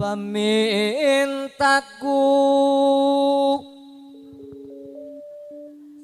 Pamintaku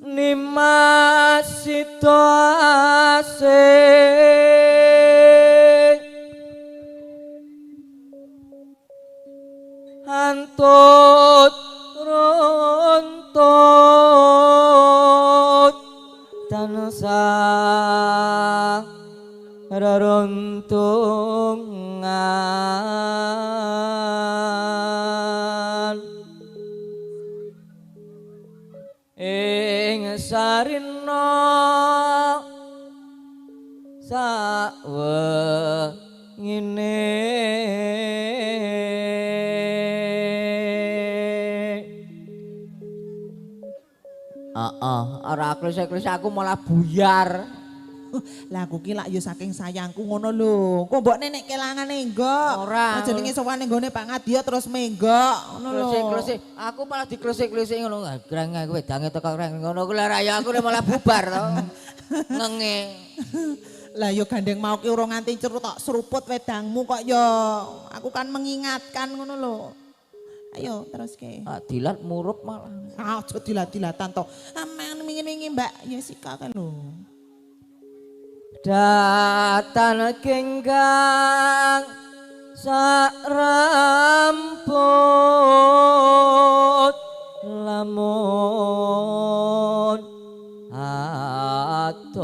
Nimas situasi Antut runtut tansah reruntungan ing sarina sawengine. Heeh, ora klise-klise aku malah buyar. Lah aku ki lak ya saking sayangku ngono lho. Kok mbok nek kelangan enggok. Ora. Jenenge sowan nggone Pak Ngadiyo terus menggok ngono lho. Klise-klise, aku malah diklesik-klesik ngono. Greng aku wedange teko greng ngono ku lah ya aku malah bubar to. Ngenge. Lah ya gandeng mau ki urung nganti cerut tok seruput wedangmu kok ya. Aku kan mengingatkan ngono lho. Ayo terus ke. Ah, dilat murup malah. Ah, aja dilat-dilatan to. Aman wingi-wingi Mbak Yesika kan lho. Datan genggang sak ramput lamun adoh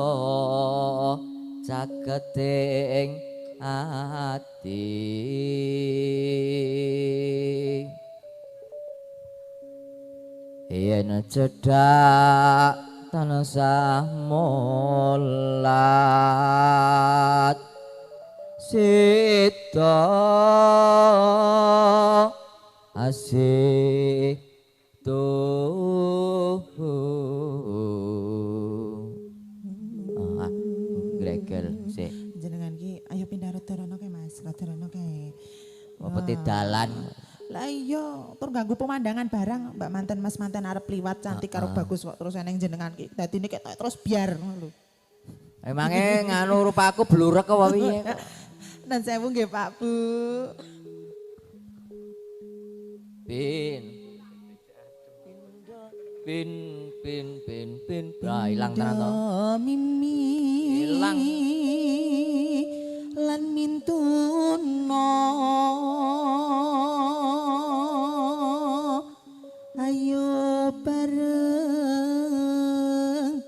caketing ati. Yen cedhak tansah mulat sida asih tuhu. Ah, gregel sik. Jenengan ki ayo pindah rada rono kae Mas, rada rono kae. Apa dalan? Lah iya, tur ganggu pemandangan barang Mbak manten Mas manten arep liwat cantik karo bagus kok terus eneng jenengan ki. Dadine ketok terus biar ngono lho. Emange nganu rupaku blurek apa piye? Nan sewu nggih Pak Bu. Pin. Pin pin pin pin. Lah ilang tenan to. Ilang. Lan mintuno. Ayo bareng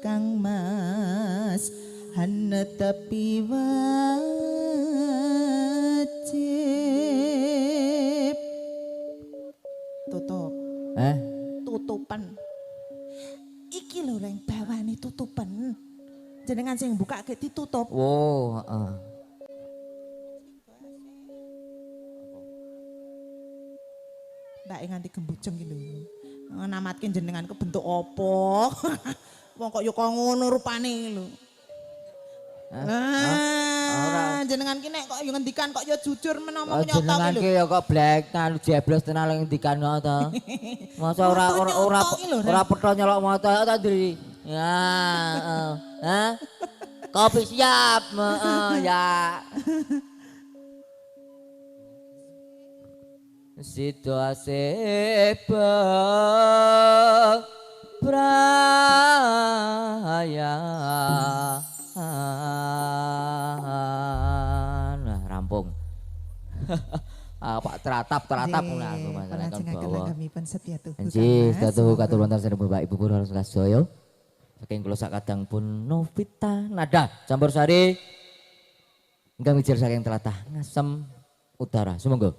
Kang Mas hanetepi wajib. Tutup. Tutupan. Iki lho reng bawane tutupan. Jenengan sing buka gek ditutup. Oh, heeh. Mbak nganti gembujeng ki lho. Namatke jenengan kebentuk apa? Wong kok ya kok ngono rupane lho. Ora jenengan ki nek kok ya ngendikan kok ya jujur menawa nyata ki lho. Jenengan ki ya kok blek nganu jeblos tenan ngendikan to. Masa ora ora ora petho nyelok mata ta Ndri. Ya, heeh. Kopi siap, heeh ya. Situasi beraya. Nah, rampung. Pak teratap ngono aku masalah kon bawa. Nggih, sedaya katur wonten sedaya Bapak Ibu kula sedaya. Saking kula sak kadang pun Novita Nada campur sari ingkang mijil saking tlatah Ngasem Utara. Sumangga.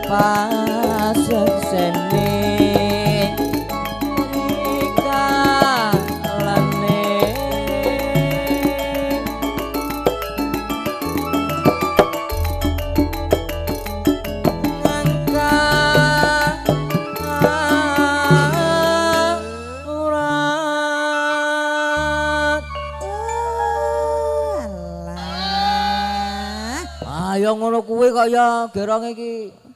Paseksene ikalane ngangka urat. Alah. Ayo ngono kuwi kok ya gerong iki.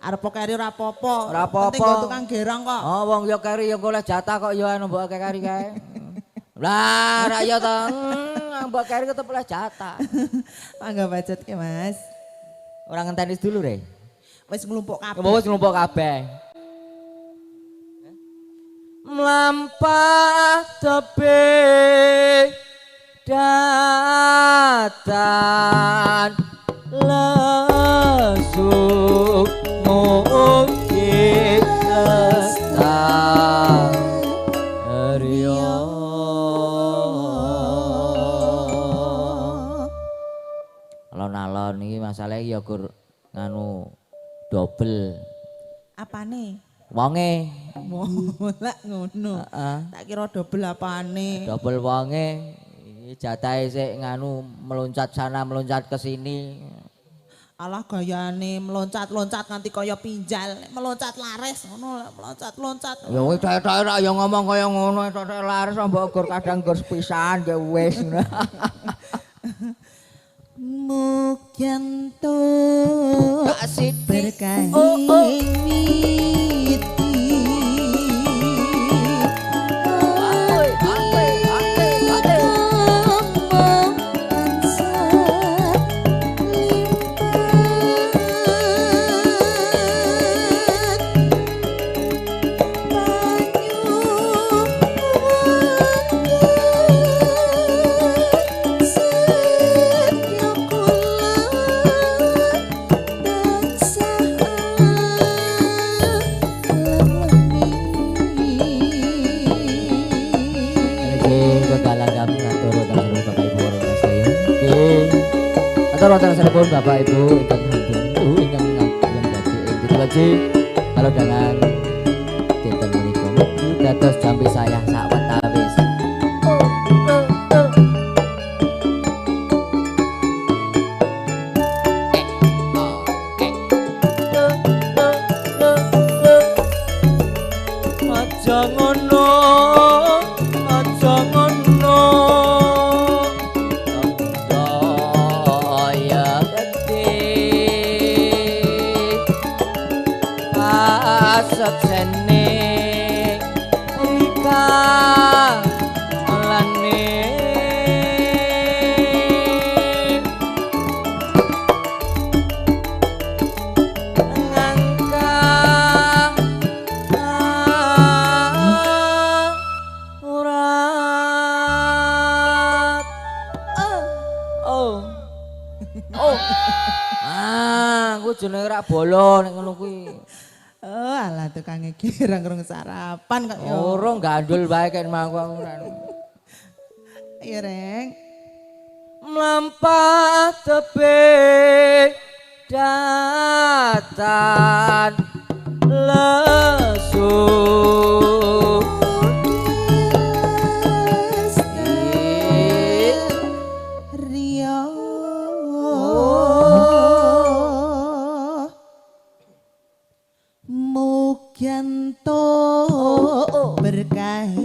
Arep keri ora apa-apa. Ora apa-apa. Penting nggo tukang gerong kok. Oh wong ya keri ya golek jatah kok ya anu mbok keri kae. Lah ra ya to. Mbok keri tetep oleh jatah. Mangga bacotke, Mas. Ora ngenteni dulu re. Wis nglumpuk kabeh. Wis nglumpuk kabeh. Mlampah tebih datan lesu mugi lestari. Alon-alon iki masalahe ya gur nganu dobel. Apane? Wonge. Lak ngono. Heeh. Tak kira dobel apane. Dobel wonge. Iki jatahe sik nganu meloncat sana meloncat ke sini. Alah gayane meloncat-loncat nganti kaya pinjal, meloncat laris ngono, meloncat-loncat. Ya wis tok-tok rak ya ngomong kaya ngono, tok-tok laris mbok gur kadang gur sepisan ya wis ngono. Mugyanto Tak sithik. berkah Oh, oh. witi. Matur wonten Bapak Ibu ingkang hambentu ingkang ngagem dadi ing dituji kalau dengan dinten menika mugi dados jampi sayah sawetawis. Aja ngono, aja ngono. Daya gedhe paseksene ikalane ngangka urat. Oh. Oh. Ah, ku jenenge rak bolo nek ngono kuwi. Oh, alah tukange girang rung sarapan kok ya. Urung gandul bae ken mangku aku. Iya, Reng. Mlampah tebih datan lesu. Rio Mugyanto berkah.